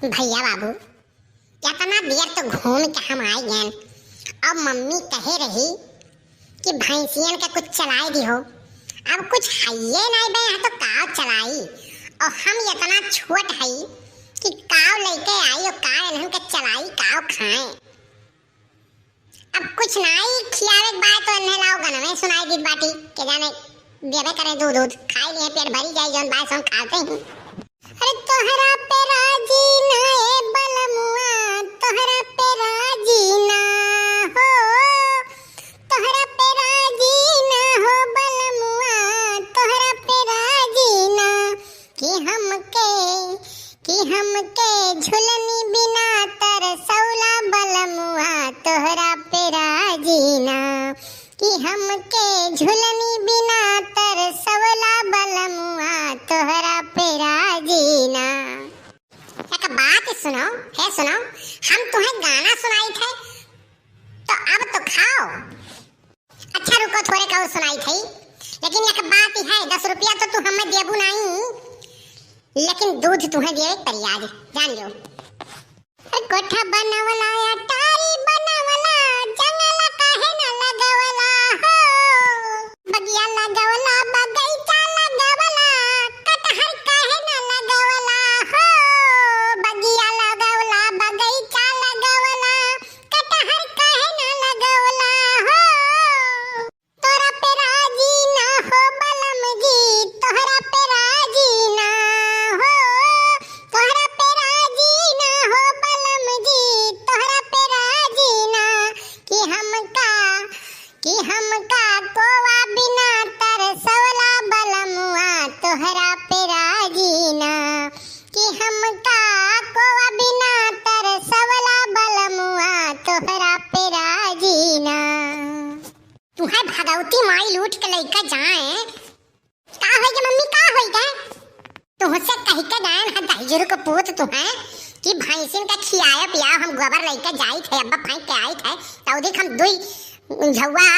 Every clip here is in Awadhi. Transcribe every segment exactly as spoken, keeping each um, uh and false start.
भइया बाबू, एतना देर तो घूम के हम आइ गएन। अब मम्मी कहे रही कि भैंसियन के कुछ चलाइ दिहो। अब कुछ हइये नाहीं बे, यहाँ तो काव चलाई। और हम एतना छोट हई कि काव लइके आई और काव इन्हन के चलाई, काव खाएं। अब कुछ नाहीं खियावे के बाय तो इन्हें लाव गनवे सुनाई दीत बाटी, के जाने देबे करे दूध, दूध खाइ लिए पेट भरी जाई, जौन बाय सौन खाते ही। अरे तोहरा पे राजी ना ए बलमुआ, तोहरा पे राजी ना हो, तोहरा पे राजी ना हो बलमुआ, तोहरा पे राजी ना, कि हमके, कि हमके झुलनी बिना तरसौला बलमुआ, तोहरा पे राजी ना, कि हमके झुलनी बिना तरसौला बलमुआ, तोहरा पे राजी ना। एक बात सुनो, हे सुनो, हम तुम्हें गाना सुनाइत है, तो अब तो खाओ। अच्छा रुको, थोड़े का और सुनाइत है, लेकिन एक बात ही है, दस रुपया तो तू हमें देबू नाहीं, लेकिन दूध तुम्हें देवे पड़ी आज, जान लो। कोठा बनवला, अटारी बनवला, जंगला काहे न लगवला हो? बगिया लगवला, बगैचा लगवला, कटहर काहे न लगवला हो? बगिया लगवला, बगैचा लगवला, कटहर काहे न लगवला हो? तोहरा पे राजी ना हो बलम जी, तोहरा पे राजी ना हो, तोहरा पे राजी ना हो बलम जी, तोहरा पे राजी ना, कि हमका, कि हमका कोवा बिना तरसौला बलमुआ, तोहरा पे राजी ना, कि हमका कोवा बिना तरसौला बलमुआ, तोहरा पे राजी ना। तुहैं भगवती माई लूट के लइका जाए, का होई गे मम्मी, का होई गे? तुहसे कहि के गएन ह दहिजरू के पूत तुहैं कि भैंसिन का खियाए पियाए हम गोबर लइके जाइत है, अब्बा फेंक के आइत है, तौदिक हम दुई झौआ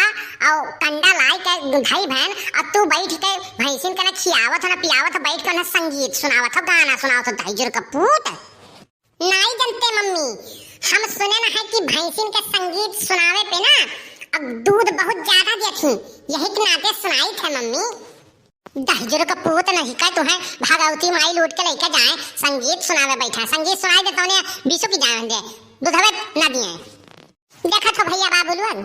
और कंडा लाइ के धई भएन, और तू बैठ के भैंसिन का ना खियावत हो ना पियावत हो, बैठ के ना संगीत सुनावत हो, गाना सुनावत हो, दहिजरू के पूत। नाई जनते मम्मी, हम सुनेन है कि भैंसिन के संगीत सुनावे पे ना अब दूध बहुत ज्यादा देत ही, यही के नाते सुनाइत है मम्मी। दहिजरू का पूत नहीं का तुहैं भगवती माई लूट के लइके जाए, संगीत सुनावे बैठा, संगीत सुनाई दे तौने बिसुकि जाए दे, दूधवे ना दिए। देखत हो भइया बाबू लोग,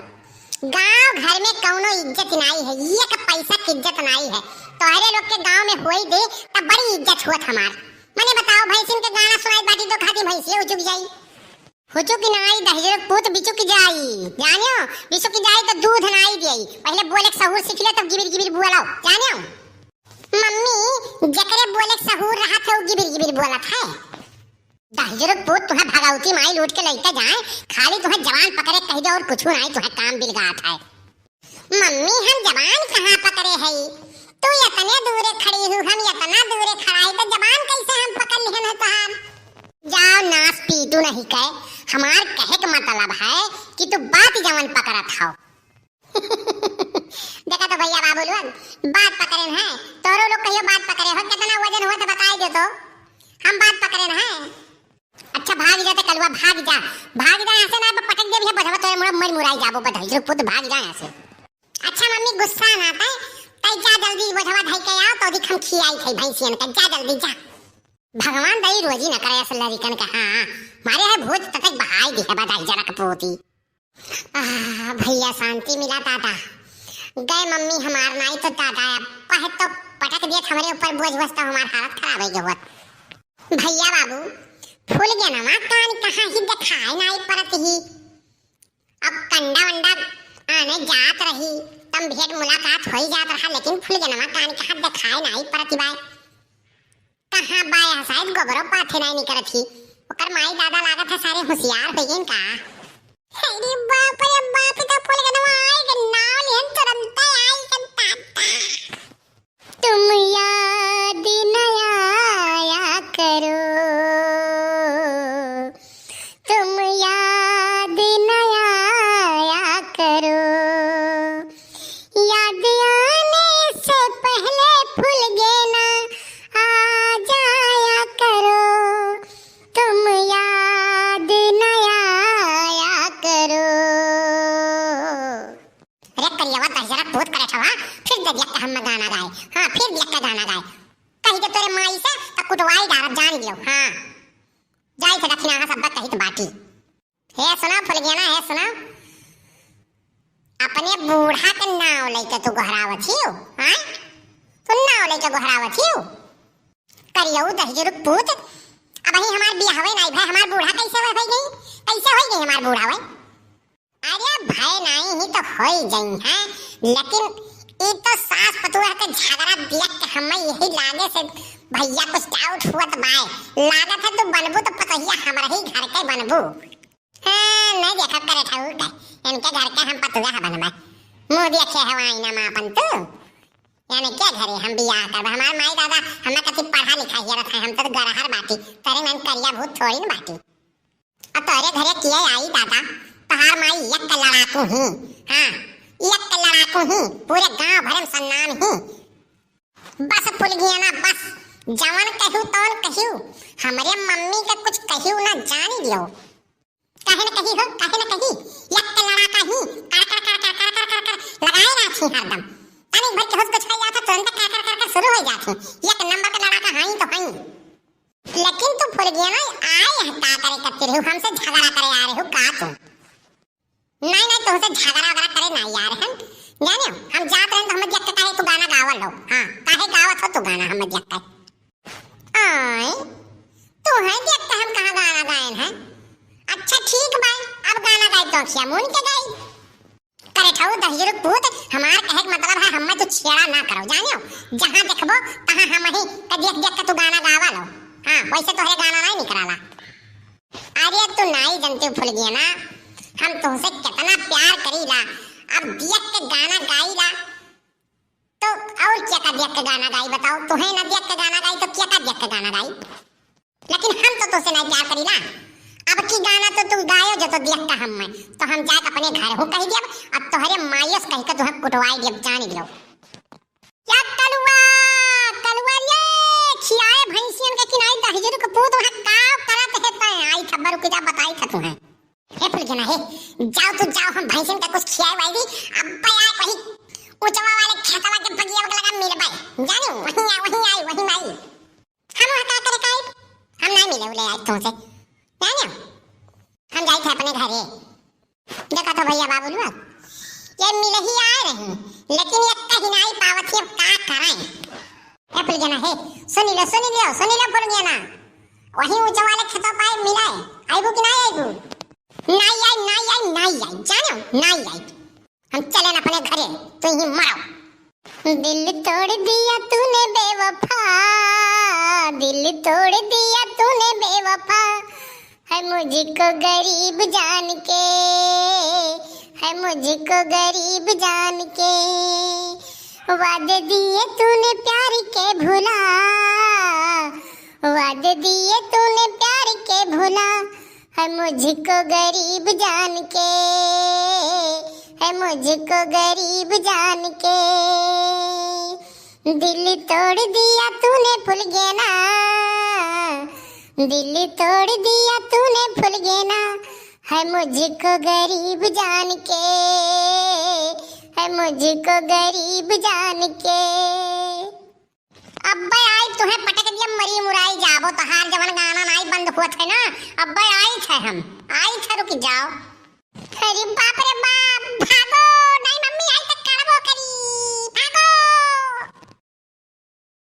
गाँव घर में कौनो इज्जत नाई है, एक पैसा की इज्जत नाई है। तोहरे लोग के गाँव में होई दे तब बड़ी इज्जत होत हमार। मने बताओ, भैंसिन के गाना सुनाई बाटी तो खाती भैंसिया हुचुक जाई। हुचुक नाई, दहिजरू पूत बिचुक जाई, जानियो, बिचुक जाई तो दूध नाई दियाई। पहले बोले के सहूर सीख ले तब गिबिर गिबिर बोलो, जानियो। मम्मी, जकरे बोले के सहूर रहत है वो गिबिर गिबिर बोलत है। दहिजरू पूत तुहैं भगवती माई लूट के लइके जाए, खाली तुहैं जबान पकड़े कहि दे और कुछ नाई, तुहैं काम बिलगात है। मम्मी, हम जबान कहाँ पकड़े हई? तू एतने दूरे खड़ी हू, हम एतना दूरे खड़ा हई, तो जबान कैसे हम पकड़ लिहन है तोहार? जाओ नास पीटू नहीं कहे, हमार कहे के मतलब है कि तू बात जवन पकड़त हौ। देखा तो भइया बाबू लोग, बात पकड़ेन है, तोरो लोग कहियो बात पकड़े हो, कितना वजन हो तो बताई दे तो, हम बात पकड़ेन है। अच्छा भाग जा ते कलुआ, भाग जा, भाग जा यहाँ से, ना पटक देबी है बधवा, तोरे मुड़ा मर मुराई जाबो बधवा, जो पुत भाग जा यहाँ से। अच्छा मम्मी गुस्सा ना तै, तै जा जल्दी बधवा धई के आओ, तो दिख हम खियाई खाई भैंसियन का, जा जल्दी जा। भगवान दई रोजी न करे अस लड़िकन के, हाँ, मारे है भूत तक बहाई दी है बधाई जरा कपूती। आह, भइया शांति मिला दादा। गए मम्मी हमार नाई तो दादा, अब कहे तो पटक दियत हमरे ऊपर बोझ बस्ता, हमार हालत खराब होइ गए होत। भइया बाबू, फूल गेनवा कान कहाँ ही देखाए नाई परत ही। अब कंडा वंडा आने जात रही, तब भेंट मुलाकात होइ जात रहा, लेकिन फूल गेनवा कान कहाँ देखाए नाई परत ही बाय। कहाँ बाय है, शायद गोबरो पाथे नाई निकरत ही। ओकर माई दादा लागत है सारे होशियार होइ गइन का। अरे बाप रे बाप, ई तो फूल गेनवा आई के नाव लेन तुरंत आई के दादा। तुम याद न आया करो, तुम याद न आया करो, याद आने से पहले फूल गेना आ जाया करो, तुम हाँ, फिर ददिया के हम गाना गाए, हाँ, फिर दिया के गाना गाए। कही के तोरे माई से त कुटवाई डारब, जान लियो, हाँ। जाई थे दखिनाहा सब कहित बाटी। हे सुना फुलगेना, हे सुना, अपने बूढ़ा के नाव लइके तू गोहरावत हियो, हाँ? तू नाव लइके गोहरावत हियो। करियऊ दहिजरू पूत, अबहीं हमार बियाहवे नाई भय, हमार बूढ़ा कैसे होई गई? कैसे होई गई हमार बूढ़ा होई? अरे भय नाई ही तो होई गई है, लेकिन ई तो सास पतोह के झगड़ा देख के हमें यही लागे से भैया कुछ doubt हुअत बाय। लागत है तू बनबू तो पतोहिया हमरे ही घर के बनबू। हाँ, नहीं देखब करे ठहू के, इनके घर के हम पतोह बनबा। मुँह देखे हवा आईना में अपन तू। यानी के घरे हम बियाह करब? हमार माई दादा हमें कथी पढ़ा लिखा हिया रखा है, हम तो गरहर बाटी, तेरे मन करिया भूत थोड़ी न बाटी। और तोरे घरे किए आई दादा, तोहार माई एक लड़ाकू ही, हाँ, एक लड़ाकू ही, पूरे गांव भर में सन्नाम ही। बस फुलगियाना बस, जवन कहू तवन कहू, हमरे मम्मी के कुछ कहू ना जानी दियो। काहे न कही हो, काहे न कही? एक के लड़ाका ही कर कर कर कर कर कर कर कर लगाए रहत ही हरदम। तनिक भर के होश कुछ कर जात है, तुरंत कर कर कर कर शुरू हो जात है। एक नंबर के लड़ाका हई तो हई। लेकिन तू फुलगियाना आए है का करे करती रही, हमसे झगड़ा करे आ रहे हो का तू? नहीं, नहीं, तुमसे झगड़ा वगैरह करे नहीं आ रहे हम। जाने हो, हम जात रहे तो हम देख के कहे तू गाना गावल हो। हाँ, काहे गावत हो तू गाना हम देख के? आए, तू है देख के हम कहाँ गाना गायन है? अच्छा ठीक बा, अब गाना गाई तो खिया मुन के गाई। करे ठहू दहिजरू पूत, हमार कहे के मतलब है हमें तू छेड़ा ना करो, जाने हो? जहाँ देखबो तहाँ हम ही के देख देख के तू गाना गावल हो। हाँ, वैसे तोहरे गाना नहीं निकराला। अरे तू नाई जनती फुलगियाना, हम तुमसे कितना प्यार करीला। अब देख के गाना गाईला तो और क्या का देख के गाना गाई बताओ? तुहे ना देख के गाना गाई तो क्या का देख के गाना गाई? लेकिन हम तो तुमसे नहीं प्यार करीला। अब की गाना तो तू गायो जो तो देख के हम मैं तो हम जाके अपने घर हूँ कह दियब। अब तोहरे मायस कह के तुहे कुटवाई दियब, जान लियो। या कलुआ, कलुआ रे, खियाए भैंसियन के कि नाई दहिजरू के पूत वहाँ का करत है तै? आई खबर रुक जा, बताई था तुम्हें। हे फुलगेना हे, जाओ तू जाओ, हम भैंसियन के कुछ खियाए वाई दी। अब आए वही ऊंचवा वाले खेतवा के बगिया लगा मिलबे। जाने वहीं आ, वहीं आई, वहीं आई। हम वहाँ का करे काई? हम नहीं मिले उले आज तुमसे। जाने हम जाई थे अपने घरे। देखा तो भैया बाबू लोग, ये मिलही आए रही, लेकिन ये कहीं नहीं पावत ही, अब का करें? ए फुलगेना हे, सुनी लो, सुनी लो, सुनी लो फुलगेना, वही ऊंचा वाले खेतों पाए मिलाए, आईबू कि नहीं आईबू? नहीं आई, नहीं आई, नहीं आई, जानो, नहीं आई। हम चले अपने घरे, तू ही मरो। दिल तोड़ दिया तूने बेवफा, दिल तोड़ दिया तूने बेवफा, है मुझको गरीब जान के, है मुझको गरीब जान के। वादे दिए तूने प्यार के भुला, वादे दिए तूने प्यार के भुला, है मुझको गरीब जान के, है मुझको गरीब जान के। दिल तोड़ दिया तूने फुलगेना, दिल तोड़ दिया तूने फुलगेना, है मुझको गरीब जान के, है मुझको गरीब जान के। अब्बे आई तुहे पटक दिया मरी मुराई जाबो, तोहार जवन गाना नाई बंद होत है ना, अब्बे आई थे हम, आई थे, रुक जाओ। अरे बाप रे बाप।